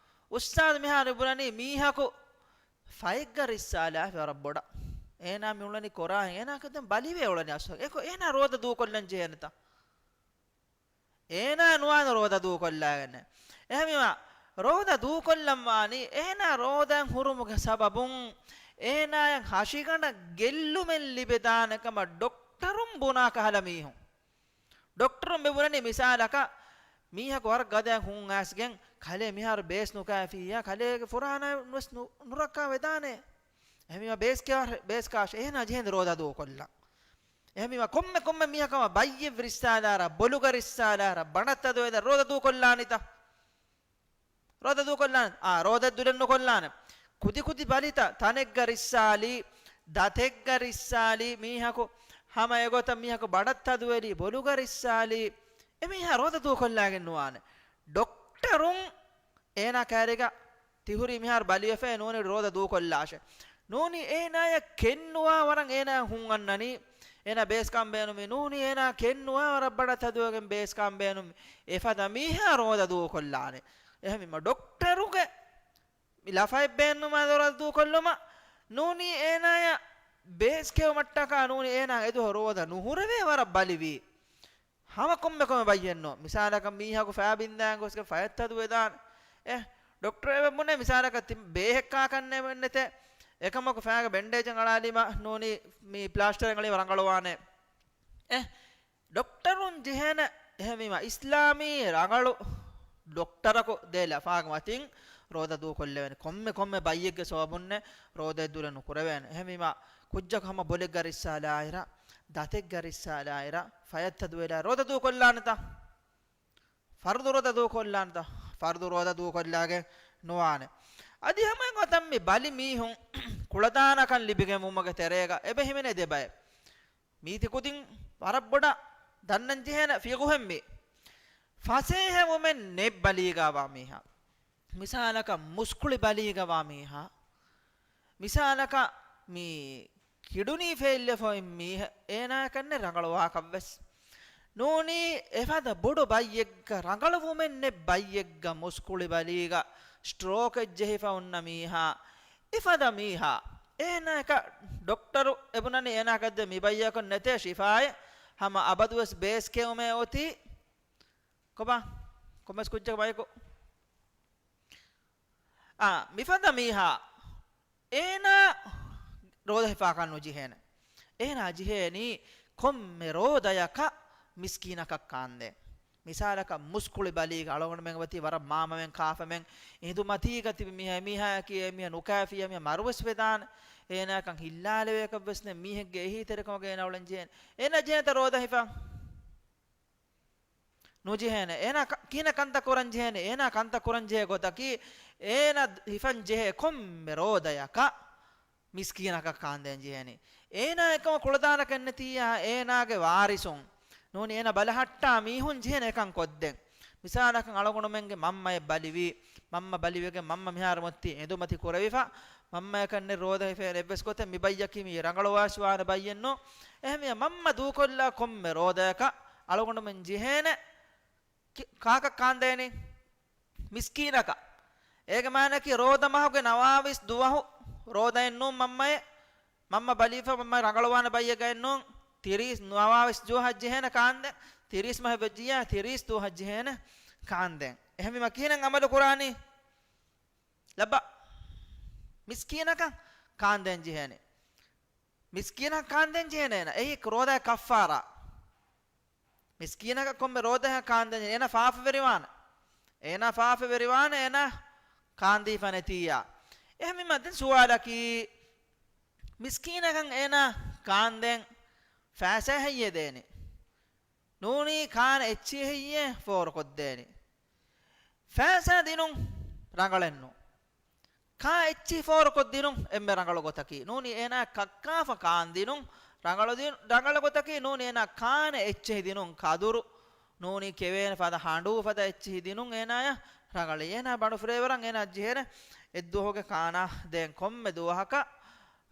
އުސްތާޛު މިހާރު ބުނަނީ މީހަކު ފައެއްގަ ރިއްސާލާފި ވަރަށް ބޮޑަށް. އޭނާ މި އުޅެނީ ކޮރާހެން. އޭނާ ކަދަން ބަލިވެ އުޅެނީ އަސްލު. އެކޮ އޭނާ ރޯދަ ދޫކޮށްލަން ޖެހޭނެތަ؟ އޭނާ ނުވާނެ ރޯދަ ދޫކޮށްލާގެންނެއް. އެހެންވީމަ، ރޯދަ ދޫކޮށްލަން ވާނީ، އޭނާ ރޯދައިން ހުރުމުގެ ސަބަބުން، އޭނާޔަށް ހަށިގަނޑަށް ގެއްލުމެއް ލިބެދާނެ ކަމަށް ޑޮކްޓަރުން ބުނާ ކަހަލަ މީހުން. ޑޮކްޓަރުން މި ބުނަނީ މިސާލަކަށް، މީހަކު ވަރަށް ގަދައަށް ހުން އައިސްގެން، ކަލޭ މިހާރު ބޭސް ނުކާފިއްޔާ، ކަލޭގެ ފުރާނަ ވެސް ނު-، ނުރައްކާ ވެދާނެ. އެހެންވީމަ ބޭސް ކާ-، ބޭސް ކާށޭ، އޭނާ ޖެހޭނެ ރޯދަ ދޫކޮށްލަން. އެހެންވީމަ ކޮންމެ ކޮންމެ މީހަކަށް ބައްޔެއް ރިއްސާލާރަށް، ބޮލުގަ ރިއްސާލާރަށް، ބަނޑަށް ތަދުވެދާ ރޯދަ ދޫކޮށްލާނީތަ؟ ރޯދަ ދޫކޮށްލާނެ. އާ، ރޯދަ ދުލެއް ނުކޮށްލާނެ. ކުދި ކުދި ބަލިތައް، ތަނެއްގަ ރިއްސާލީ، ދަތެއްގަ ރިއްސާލީ، މީހަކު ހަމަ އެގޮތަށް މީހަކު ބަނޑަށް ތަދުވެލީ، ބޮލުގަ ރިއްސާލީ، އެ މީހާ ރޯދަ ދޫކޮށްލާގެން ނުވާނެ. ޑޮކްޓަރުން އޭނާ ކައިރީގަ ތިހުރީ މިހާރު ބަލިވެފައޭ ނޫނީ ރޯދަ ދޫކޮށްލާށޭ. ނޫނީ އޭނާޔަށް ކެންނުވާ ވަރަށް އޭނާ ހުން އަންނަނީ. އޭނާ ބޭސްކާން ބޭނުމީ. ނޫނީ އޭނާ ކެންނުވާ ވަރަށް ބަނޑަށް ތަދުވެގެން ބޭސްކާން ބޭނުމީ. އެފަދަ މީހާ ރޯދަ ދޫކޮށްލާނެ. އެހެންވީމަ ޑޮކްޓަރުގެ މި ލަފައެއް ބޭނުމާ ރޯދަ ދޫކޮށްލުމަށް ނޫނީ އޭނާޔަށް ބޭސް ކެއުމަށްޓަކާ ނޫނީ އޭނާ އެދުވަހު ރޯދަ ނުހުރެވޭ ވަރަށް ބަލިވީ. ހަމަ ކޮންމެ ކޮންމެ ބައްޔެއްނު. މިސާލަކަށް މީހަކު ފައި ބިންދާން ގޮސްގެން ފަޔަށް ތަދު ވެދާނެ. އެ، ޑޮކްޓަރ އެބަ ބުނޭ މިސާލަކަށް ތި ބޭހެއް ކާކަށް ނެތޭ. އެކަމަކު ފައިގެ ބެންޑޭޖެއް އަޅާލީމަ ނޫނީ މި ޕްލާސްޓަރެއް އަޅީމަ ރަނގަޅުވާނެ. އެ، ޑޮކްޓަރުން ޖެހޭނެ. އެހެންވީމަ އިސްލާމީ ރަނގަޅު ޑޮކްޓަރަކު ދޭ ލަފާގެ މަތިން ރޯދަ ދޫކޮށްލެވޭނެ. ކޮންމެ ކޮންމެ ބައްޔެއްގެ ސަބަބުންނެއް ރޯދައެއް ދުލެއް ނުކުރެވޭނެ. އެހެންވީމަ ކުއްޖަކު ހަމަ ބޮލެއްގަ ރިއްސާލާއިރަށް، ދަތެއްގަ ރިއްސާލާއިރަށް، ފަޔަށް ތަދުވެލާ ރޯދަ ދޫކޮށްލާނެތަ؟ ފަރުޟު ރޯދަ ދޫކޮށްލާނެތަ؟ ފަރުޟު ރޯދަ ދޫކޮށްލާގެން ނުވާނެ. އަދި ހަމަ އެގޮތަށް މި ބަލި މީހުން ކުޅަދާނަކަން ލިބިގެންވުމުގެ ތެރޭގަ އެބަ ހިމެނޭ ދެ ބައެއް. މީތި ކުދިން ވަރަށް ބޮޑަށް ދަންނަން ޖެހޭނެ ފިޤުހެއް މީ. ފަސޭހަވުމެއް ނެތް ބަލީގާވާ މީހާ. މިސާލަކަށް މުސްކުޅި ބަލީގަވާ މީހާ. މިސާލަކަށް މި ކިޑުނީ ފެއިލްވެފަ އޮތް މީހެއް އޭނާއަކަށް ނެތް ރަނގަޅުވާކަށްވެސް. ނޫނީ އެފަދަ ބޮޑު ބައްޔެއްގަ ރަނގަޅުވުމެއް ނެތް ބައްޔެއްގަ މުސްކުޅި ބަލީގަ ސްޓްރޯކެއް ޖެހިފަ އޮންނަ މީހާ. އެފަދަ މީހާ. އޭނާއަކަށް ޑޮކްޓަރު އެބުނަނީ އޭނާއަކަށް ދޭ މި ބައްޔަކަށް ނެތޭ ޝިފާއެއް. ހަމަ އަބަދުވެސް ބޭސް ކެއުމޭ އޮތީ. ކޮބާ؟ ކޮންމެސް ކުއްޖަކު ބަޔަކު. އާ، މިފަދަ މީހާ. އޭނާ ރޯދަ ހިފާކަށް ނުޖެހޭނެ. އޭނާ ޖެހޭނީ ކޮންމެ ރޯދަޔަކަށް މިސްކީނަކަށް ކާންދޭން. މިސާލަކަށް މުސްކުޅި ބަލީގަ އަޅުގަނޑުމެން އޮތީ ވަރަށް މާމަމެން ކާފަމެން. އިނދުމަތީގަ ތިބި މީހާ، މީހާއަކީ އެ މީހާ ނުކާފިޔާ މީހާ މަރުވެސް ވެދާނެ. އޭނާއަކަށް ހިއްލާލެވޭކަށްވެސް ނެތް، މީހެއްގެ އެހީތެރިކަމުގަ އޭނާ އުޅެން ޖެހޭނެ. އޭނާ ޖެހޭތަ ރޯދަ ހިފަން؟ ނުޖެހޭނެ. އޭނާ ކ-، ކިހިނެއް ކަންތައް ކުރަން ޖެހޭނެ؟ އޭނާ ކަންތައް ކުރަން ޖެހޭ ގޮތަކީ، އޭނާ ހިފަން ޖެހޭ ކޮންމެ ރޯދަޔަކަށް މިސްކީނަކަށް ކާންދޭން ޖެހޭނީ. އޭނާ އެކަމަށް ކުޅަދާނަކަން ނެތިއްޔާ، އޭނާގެ ވާރިސުން ނޫނީ އޭނާ ބަލަހައްޓާ މީހުން ޖެހޭނެ އެކަން ކޮށްދޭން. މިސާލަކަށް އަޅުގަނޑުމެންގެ މަންމައެއް ބަލިވީ، މަންމަ ބަލިވެގެން މަންމަ މިހާރު މޮތީ އެނދުމަތި ކުރެވިފަ، މަންމަޔަކަށް ނެތް ރޯދަ ހިފޭނެ އެއްވެސް ގޮތެއް. މި ބައްޔަކީ މީ ރަނގަޅުވާސް ވާނެ ބައްޔެއްނު. އެހެންވެ މަންމަ ދޫކޮށްލާ ކޮންމެ ރޯދަޔަކަށް އަޅުގަނޑުމެން ޖެހޭނެ ކި-، ކާކަށް ކާންދޭނީ؟ މިސްކީނަކަށް. އޭގެ މާނައަކީ ރޯދަ މަހުގެ ނަވާވީސް ދުވަހު ރޯދައެއްނޫން މަންމައެއް. މަންމަ ބަލީފަ މަންމަ ރަނގަޅުވާނެ ބައްޔެއްގައެއްނޫން. ތިރީސް ނަވާވީސް ދުވަހަށް ޖެހޭނެ ކާންދޭން. ތިރީސް މަހެއް ވެއްޖިއްޔާ، ތިރީސް ދުވަހަށް ޖެހޭނެ ކާންދޭން. އެހެންވީމަ ކިހިނެއް އަމަލު ކުރާނީ؟ ލައްބަ. މިސްކީނަކަށް ކާންދޭން ޖެހޭނެ. މިސްކީނަކަށް ކާންދޭން ޖެހޭނެ އޭނަ. އެއީ ރޯދާ ކައްފާރާ. މިސްކީނަކަށް ކޮންމެ ރޯދައަކަށް ކާންދޭން ޖެހޭނެ. އޭނަ ފާފަވެރިވާނެ. އޭނަ ފާފަވެރިވާނެ، އޭނަ ކާންދީފަ ނެތިއްޔާ. އެހެންވީމަ ދެން ސުވާލަކީ، މިސްކީނަކަށް އޭނަ ކާންދޭން ފައިސާ ހެއްޔޭ ދޭނެ؟ ނޫނީ ކާން އެއްޗިހި ހެއްޔޭ ފޯރުކޮށްދޭނެ؟ ފައިސާ ދިނުން ރަނގަޅެއްނު. ކާން އެއްޗިހި ފޯރުކޮށްދިނުން އެންމެ ރަނގަޅު ގޮތަކީ. ނޫނީ އޭނާ ކައްކާފަ ކާން ދިނުން ރަނގަޅު ދިނު-، ރަނގަޅު ގޮތަކީ. ނޫނީ އޭނާ ކާނެ އެއްޗެހި ދިނުން ކަދުރު. ނޫނީ ކެވޭނެ ފަދަ ހަނޑޫ ފަދަ އެއްޗެހި ދިނުން އޭނާޔަށް ރަނގަޅީ. އޭނާ ބަނޑު ފުރޭވަރަށް އޭނާ ޖެހޭނެ އެއްދުވަހުގެ ކާނާ ދޭން ކޮންމެ ދުވަހަކަށް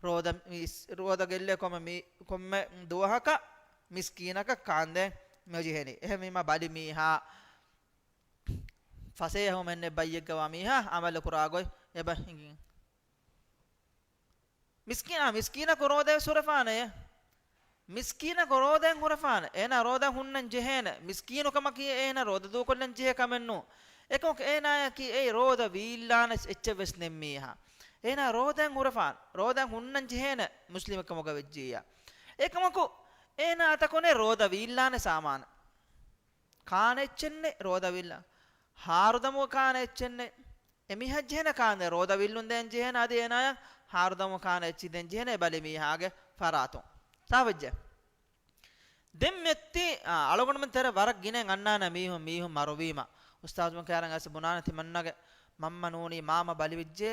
ރޯދަ މިސް-، ރޯދަ ގެއްލޭ ކޮންމެ މީ-، ކޮންމެ ދުވަހަކަށް މިސްކީނަކަށް ކާންދޭން މި ޖެހޭނީ. އެހެންވީމަ ބަލި މީހާ ފަސޭހަވުމެއްނެތް ބައްޔެއްގަވާ މީހާ އަމަލު ކުރާ ގޮތް އެބަ ހިނގި. މިސްކީނާ، މިސްކީނަކު ރޯދަ ހުރެފާނެ. މިސްކީނަކު ރޯދައެއް ހުރެފާނެ. އޭނާ ރޯދަ ހުންނަން ޖެހޭނެ. މިސްކީނު ކަމަކީ އޭނާ ރޯދަ ދޫކޮށްލަން ޖެހޭ ކަމެއް ނޫން. އެކަމަކު އޭނާޔަކީ އެ ރޯދަ ވީއްލާނެ އެއްޗެއް ވެސް ނެތް މީހާ. އޭނާ ރޯދައެއް ހުރެފާނެ. ރޯދައެއް ހުންނަން ޖެހޭނެ މުސްލިމެއް ކަމުގަ ވެއްޖިއްޔާ. އެކަމަކު އޭނާ އަތަކުން ރޯދަ ވީއްލާނެ ސާމާނެއް. ކާނެ އެއްޗެއްނެތް ރޯދަ ވީއްލާ. ހާރުދަމުގަ ކާނެ އެއްޗެއްނެތް. އެމީހަށް ޖެހޭނެ ކާންދޭން ރޯދަ ވީއްލުން ދޭން ޖެހޭނެ އަދި އޭނާޔަށް ހާރުދަމުގަ ކާނެ އެއްޗިހި ދޭން ޖެހޭނެ އެ ބަލި މީހާގެ ފަރާތުން. ސާފުވެއްޖެ. ދެން މިއޮތީ، އާ، އަޅުގަނޑުމެން ތެރޭ ވަރަށް ގިނައިން އަންނާނެ މީހުން، މީހުން މަރުވީމަ. އުސްތާޒު ކައިރިން އައިސް ބުނާނެ ތިމަންނަގެ މަންމަ ނޫނީ މާމަ ބަލިވެއްޖެ.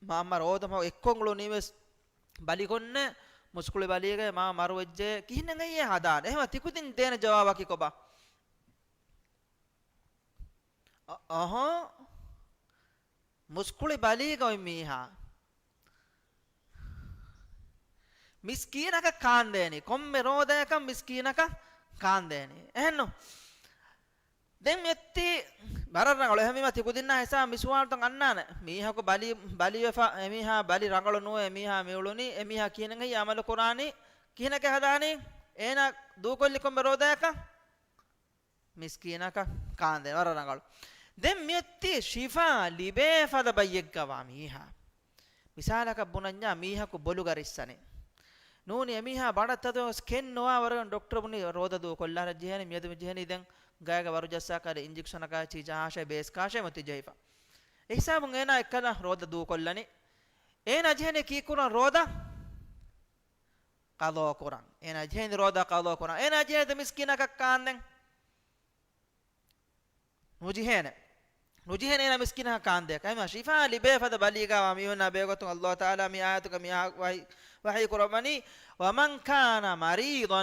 މާމަ ރޯދަ މަހު އެއްކޮށް އުޅުނީ ވެސް ބަލިކޮށްނެ މުސްކުޅި ބަލީގައި މާ މަރުވެއްޖެ، ކިހިނެއް އެއްޔޭ ހަދާނެ؟ އެހެންވެ ތިކުދިން ދޭނެ ޖަވާބަކީ ކޮބާ؟ އަ-، އަހަ، މުސްކުޅި ބަލީގަ އޮތް މީހާ މިސްކީނަކަށް ކާންދޭނީ. ކޮންމެ ރޯދަޔަކަށް މިސްކީނަކަށް ކާންދޭނީ. އެހެންނު؟ ދެން މިއޮތީ ވަރަށް ރަނގަޅު. އެހެންވީމަ ތިކުދިންނާ ހިސާބު މި ސުވާލުތައް އަންނާނެ. މީހަކު ބަލި، ބަލިވެފަ، އެމީހާ ބަލި ރަނގަޅު ނުވޭ، އެމީހާ މިއުޅުނީ، އެމީހާ ކިހިނެއް ހެއްޔޭ އަމަލު ކުރާނީ، ކިހިނެއް ހަދާނީ؟ އޭނާ ދޫކޮށްލި ކޮންމެ ރޯދަޔަކަށް މިސްކީނަކަށް ކާންދޭ. ވަރަށް ރަނގަޅު. ދެން މިއޮތީ ޝިފާ ލިބޭ ފަދަ ބައްޔެއްގަވާ މީހާ. މިސާލަކަށް ބުނަންޏާ މީހަކު ބޮލުގަ ރިއްސަނީ. ނޫނީ އެމީހާ ބަނޑަށް ތަދުވެސް ކެތް ނުވާ ވަރުގެ ޑޮކްޓަރު ބުނީ ރޯދަ ދޫކޮށްލާނެ ޖެހޭނީ، މިއަދު މި ޖެހެނީ ދެން ގައިގަ ވަރު ޖައްސާ ކައިރި އިންޖެކްޝަނަކާ ޗީޒާ ހާށޭ ބޭސް ކާށޭ މަތި ޖެހިފަ. އެ ހިސާބުން އޭނާ އެއްކަލަ ރޯދަ ދޫކޮށްލަނީ. އޭނާ ޖެހެނީ ކީއްކުރަން؟ ރޯދަ ޤަޟާ ކުރަން. އޭނާ ޖެހެނީ ރޯދަ ޤަޟާ ކުރަން. އޭނާ ޖެހެނީ މިސްކީނަކަށް ކާންދޭން. ނުޖެހޭނެ. ނުޖެހޭނެ އޭނާ މިސްކީނަކަށް ކާންދޭކަށް. އެހެންވީމަ ޝިފާ ލިބޭ ފަދަ ބަލީގަވާ މީހުންނާ ބެހޭގޮތުން ﷲ ތަޢާލާ މި އާޔަތުގަ މި އާ-، ވަޙީ، ވަޙީ ކުރައްވަނީ، "ومن كان مريضا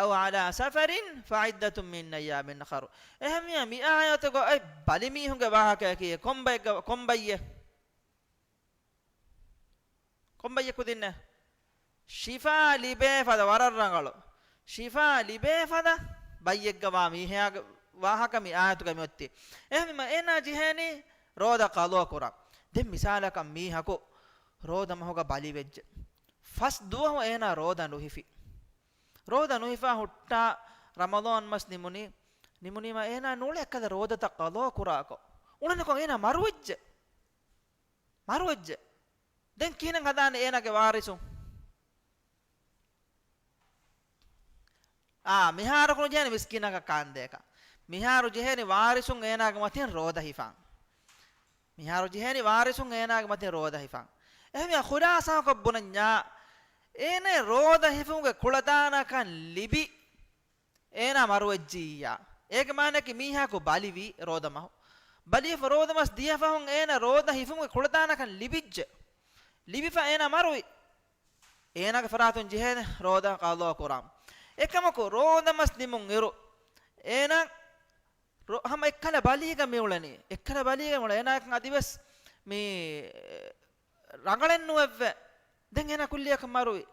أو على سفر فعدة من أيام أخر." އެހެންވީމަ މި އާޔަތުގަ އޮތް ބަލި މީހުންގެ ވާހަކަޔަކީ ކޮން ބައެއްގަ-، ކޮން ބައްޔެއް؟ ކޮން ބައްޔެއް ކުދިންނެއް؟ ޝިފާ ލިބޭ ފަދަ، ވަރަށް ރަނގަޅު. ޝިފާ ލިބޭ ފަދަ ބައްޔެއްގަވާ މީހާގެ ވާހަކަ މި އާޔަތުގަ މިއޮތީ. އެހެންވީމަ އޭނާ ޖެހޭނީ ރޯދަ ޤަޟާ ކުރަން. ދެން މިސާލަކަށް މީހަކު ރޯދަ މަހުގަ ބަލިވެއްޖެ. ފަސް ދުވަހު އޭނާ ރޯދަ ނުހިފި. ރޯދަ ނުހިފާ ހުއްޓާ ރަމަޟާން މަސް ނިމުނީ، ނިމުނީމަ އޭނާ ނޫޅޭ އެއްކަލަ ރޯދަތައް ޤަޟާ ކުރާކޮށް. އުޅެނިކޮށް އޭނާ މަރުވެއްޖެ. މަރުވެއްޖެ. ދެން ކިހިނެއް ހަދާނެ އޭނާގެ ވާރިސުން؟ އާ، މިހާރަކު ނުޖެހޭނެ މިސްކީނަކަށް ކާންދޭކަށް. މިހާރު ޖެހޭނީ ވާރިސުން އޭނާގެ މަތިން ރޯދަ ހިފާން. މިހާރު ޖެހޭނީ ވާރިސުން އޭނާގެ މަތިން ރޯދަ ހިފާން. އެހެންވެ ޚުލާޞާކޮށް ބުނަންޏާ، އޭނާ ރޯދަ ހިފުމުގެ ކުޅަދާނަކަން ލިބި އޭނާ މަރުވެއްޖިއްޔާ، އޭގެ މާނައަކީ މީހާކު ބަލިވީ ރޯދަ މަހު. ބަލިވެފަ ރޯދަ މަސް ދިޔަ ފަހުން އޭނާ ރޯދަ ހިފުމުގެ ކުޅަދާނަކަން ލިބިއްޖެ. ލިބިފަ އޭނާ މަރުވި. އޭނާގެ ފަރާތުން ޖެހޭނެ ރޯދަ ޤަޟާ ކުރާން. އެކަމަކު ރޯދަ މަސް ނިމުން އިރު އޭނާ ރޯ-، ހަމަ އެއްކަލަ ބަލީގަ މިއުޅެނީ. އެއްކަލަ ބަލީގަ މިއުޅެ. އޭނާއަކަށް އަދިވެސް މި ރަނގަޅެއް ނުވެއްވެ. ދެން އޭނާ ކުއްލިއަކަށް މަރުވި.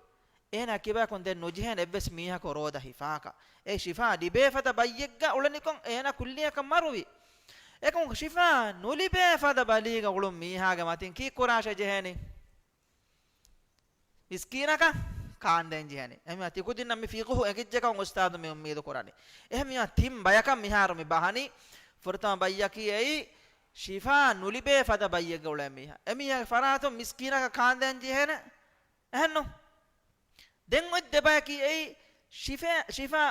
އޭނާ ކިބައަކުން ދެން ނުޖެހޭނެ އެއްވެސް މީހަކު ރޯދަ ހިފާކަށް. އެ ޝިފާ ލިބޭ ފަދަ ބައްޔެއްގަ އުޅެނިކޮށް އޭނާ ކުއްލިއަކަށް މަރުވި. އެކަމަކު ޝިފާ ނުލިބޭ ފަދަ ބަލީގަ އުޅުން މީހާގެ މަތިން ކީއްކުރާށޭ ޖެހޭނީ؟ މިސްކީނަކަށް ކާންދޭން ޖެހޭނެ. އެހެންވީމަ ތިކުދިންނަށް މި ފިޤުހު އެނގިއްޖެކަން އުސްތާޛު މި އުއްމީދު ކުރަނީ. އެހެންވީމަ ތިން ބަޔަކަށް މިހާރު މި ބަހަނީ، ފުރަތަމަ ބައްޔަކީ އެއީ ޝިފާ ނުލިބޭ ފަދަ ބައްޔެއްގަ އުޅޭ މީހާ. އެމީހާގެ ފަރާތުން މިސްކީނަކަށް ކާންދޭން ޖެހޭނެ. އެހެންނު؟ ދެން އޮތް ދެބަޔަކީ އެއީ ޝިފާ، ޝިފާ،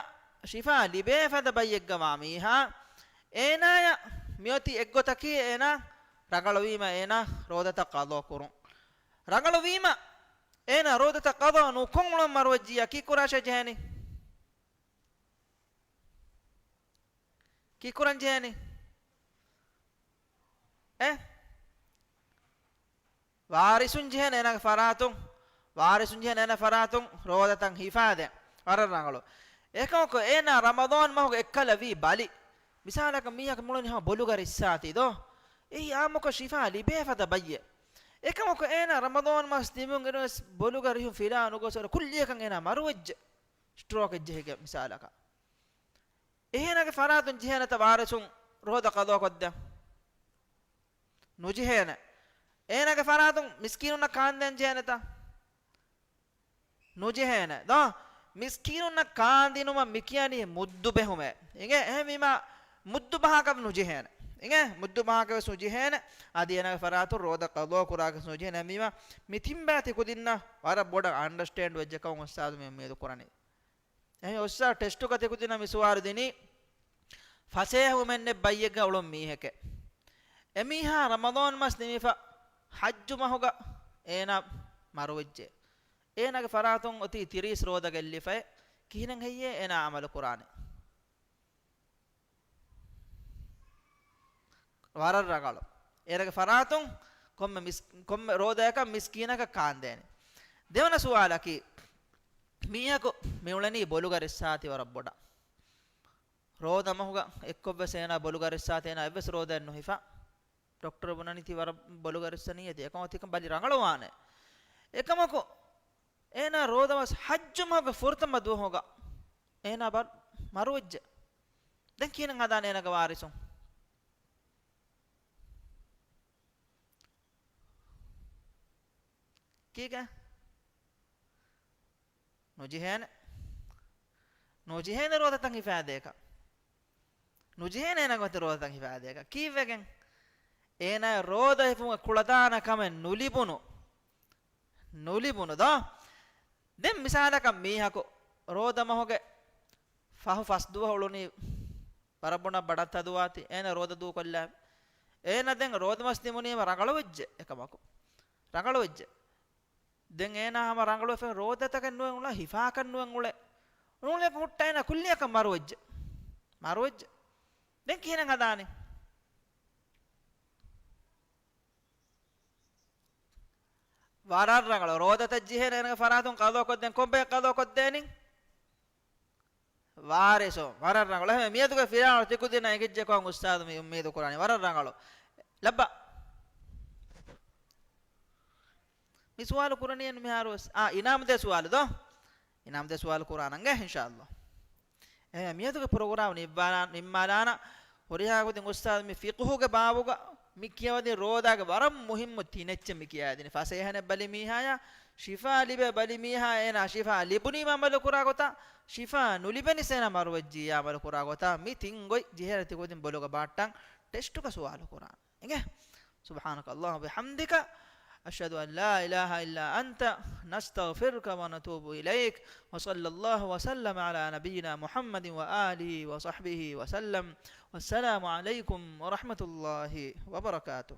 ޝިފާ ލިބޭ ފަދަ ބައްޔެއްގަ ވާ މީހާ. އޭނާޔަށް މިއޮތީ އެއްގޮތަކީ އޭނާ ރަނގަޅުވީމަ އޭނާ ރޯދަތައް ޤަޟާ ކުރުން. ރަނގަޅުވީމަ އޭނާ ރޯދަތައް ޤަޟާ ނުކޮށް އުޅުން މަރުވެއްޖިއްޔާ ކީއްކުރާށޭ ޖެހޭނީ؟ ކީއްކުރަން ޖެހޭނީ؟ އެ؟ ވާރިސުން ޖެހޭނެ އޭނާގެ ފަރާތުން، ވާރިސުން ޖެހޭނެ އޭނާ ފަރާތުން ރޯދަތައް ހިފާދޭން. ވަރަށް ރަނގަޅު. އެކަމަކު އޭނާ ރަމަޟާން މަހުގެ އެއްކަލަ ވީ ބަލި. މިސާލަކަށް މީހަކު މުޅިން ހަމަ ބޮލުގަ ރިއްސާތީ ދޯ؟ އެއީ އާއްމުކޮށް ޝިފާ ލިބޭ ފަދަ ބައްޔެއް. އެކަމަކު އޭނާ ރަމަޟާން މަސް ދިމުން އިރުވެސް ބޮލުގަ ރިހުން ފިލާ ނުގޮސް ވަރަށް ކުއްލިއަކަށް އޭނާ މަރުވެއްޖެ. ސްޓްރޯކެއް ޖެހިގެން މިސާލަކަށް. އޭނާގެ ފަރާތުން ޖެހޭނެތަ ވާރިސުން ރޯދަ ޤަޟާ ކޮށްދޭން؟ ނުޖެހޭނެ. އޭނާގެ ފަރާތުން މިސްކީނުންނަށް ކާންދޭން ޖެހޭނެތަ؟ ނުޖެހޭނެ. ދޯ؟ މިސްކީނުންނަށް ކާންދިނުމަށް މިކިޔަނީ މުއްދު ބެހުމޭ. އިނގޭ؟ އެހެންވީމަ މުއްދު ބަހާކަށް ނުޖެހޭނެ. އިނގޭ؟ މުއްދު ބަހާކަށް ވެސް ނުޖެހޭނެ. އަދި އޭނާގެ ފަރާތުން ރޯދަ ޤަޟާ ކުރާކަށް ނުޖެހޭނެ. އެހެންވީމަ މި ތިން ބަޔަށް ތިކުދިންނަށް ވަރަށް ބޮޑަށް އަންޑަސްޓޭންޑް ވެއްޖެކަން އުސްތާޛު މި އުއްމީދު ކުރަނީ. އެހެން އުސްތާޛު ޓެސްޓުގަ ތިކުދިންނަށް މި ސުވާލު ދިނީ، ފަސޭހަވުމެއްނެތް ބައްޔެއްގަ އުޅުން މީހެކޭ. އެމީހާ ރަމަޟާން މަސް ނިމިފަ ޙައްޖު މަހުގަ އޭނާ މަރުވެއްޖެ. އޭނާގެ ފަރާތުން އޮތީ ތިރީސް ރޯދަ ގެއްލިފައޭ. ކިހިނެއް ހެއްޔޭ އޭނާ ޢަމަލު ކުރާނެ؟ ވަރަށް ރަނގަޅު. އޭރަގެ ފަރާތުން ކޮންމެ މިސް-، ކޮންމެ ރޯދަޔަކަށް މިސްކީނަކަށް ކާންދޭނެ. ދެވަނަ ސުވާލަކީ، މީހަކު މިއުޅެނީ ބޮލުގަ ރިއްސާތީ ވަރަށް ބޮޑަށް. ރޯދަ މަހުގަ އެއްކޮށްވެސް އޭނާ ބޮލުގަ ރިއްސާތީ އޭނާ އެއްވެސް ރޯދައެއް ނުހިފާ. ޑޮކްޓަރު ބުނަނީ ތީ ވަރަށް ބޮލުގަ ރިއްސަނީ އޭތި. އެކަމަކު ތިކަން ބަލި ރަނގަޅުވާނެ. އެކަމަކު އޭނާ ރޯދަމަސް ޙައްޖު މަހުގެ ފުރަތަމަ ދުވަހުގަ އޭނާ ބަ-، މަރުވެއްޖެ. ދެން ކިހިނެއް ހަދާނެ އޭނާގެ ވާރިސުން؟ ކީކޭ؟ ނުޖެހޭނެ. ނުޖެހޭނެ ރޯދަތައް ހިފާދޭކަށް. ނުޖެހޭނެ އޭނާގެ މަތި ރޯދަތައް ހިފާދޭކަށް. ކީއްވެގެން؟ އޭނާ ރޯދަ ހިފުމުގެ ކުޅަދާނަ ކަމެއް ނުލިބުނު. ނުލިބުނު ދޯ؟ ދެން މިސާލަކަށް މީހަކު ރޯދަ މަހުގެ ފަހު ފަސް ދުވަހު އުޅުނީ ވަރަށް ބޮޑަށް ބަޑަށް ތަދުވާތީ. އޭނަ ރޯދަ ދޫކޮށްލާ. އޭނަ ދެން ރޯދަމަސް ނިމުނީމަ ރަނގަޅުވެއްޖެ އެކަމަކު. ރަނގަޅުވެއްޖެ. ދެން އޭނާ ހަމަ ރަނގަޅުވެފަ ރޯދަތަކެއް ނުވެ އުޅާ، ހިފާކަށް ނުވެ އުޅެ. އުޅުނުލެކު ހުއްޓައިނަ ކުއްލިއަކަށް މަރުވެއްޖެ. މަރުވެއްޖެ. ދެން ކިހިނެއް ހަދާނީ؟ ވަރަށް ރަނގަޅު. ރޯދަތައް ޖެހޭނެ އޭނަގެ ފަރާތުން ޤަޟާކޮށްދޭން. ކޮންބައެއް ޤަޟާކޮށްދޭނީ؟ ވާރިސު. ވަރަށް ރަނގަޅު. އެހެން މިއަދުގެ ފިލާވަޅު ތިކުދިންނަށް އެނގިއްޖެކޮށް އުސްތާޛު މި އުއްމީދު ކުރަނީ. ވަރަށް ރަނގަޅު. ލައްބަ. މި ސުވާލު ކުރަނީ މިހާރު ވެސް. އާ، އިނާމްދޭ ސުވާލު ދޯ؟ އިނާމްދޭ ސުވާލު ކުރާނަންގެ އިންޝާﷲ. އެހެން މިއަދުގެ ޕްރޮގްރާމް ނިއްމާލާ-، ނިންމާލާނަ ހުރިހާ ގޮތިން އުސްތާޛު މި ފިޤުހުގެ ބާބުގަ މި ކިޔަވަދިން ރޯދާގެ ވަރަށް މުހިއްމު ތިނެއްޗެއް މި ކިޔައިދިނީ. ފަސޭހަނެއް ބަލި މީހާޔާ، ޝިފާ ލިބޭ ބަލި މީހާ އޭނާ ޝިފާ ލިބުނީމަ ޢަމަލު ކުރާ ގޮތާ، ޝިފާ ނުލިބެނިސް އޭނާ މަރުވެއްޖިއްޔާ ޢަމަލު ކުރާ ގޮތާ، މި ތިން ގޮތް ޖެހޭ ތިކުދިން ބޮލުގަ ބާއްޓަން ޓެސްޓުގަ ސުވާލު ކުރާނެ. އިނގޭ؟ سبحانك اللهم وبحمدك، أشهد أن لا إله إلا أنت، نستغفرك ونتوب إليك، وصلى الله وسلم على نبينا محمد وآله وصحبه وسلم، والسلام عليكم ورحمة الله وبركاته.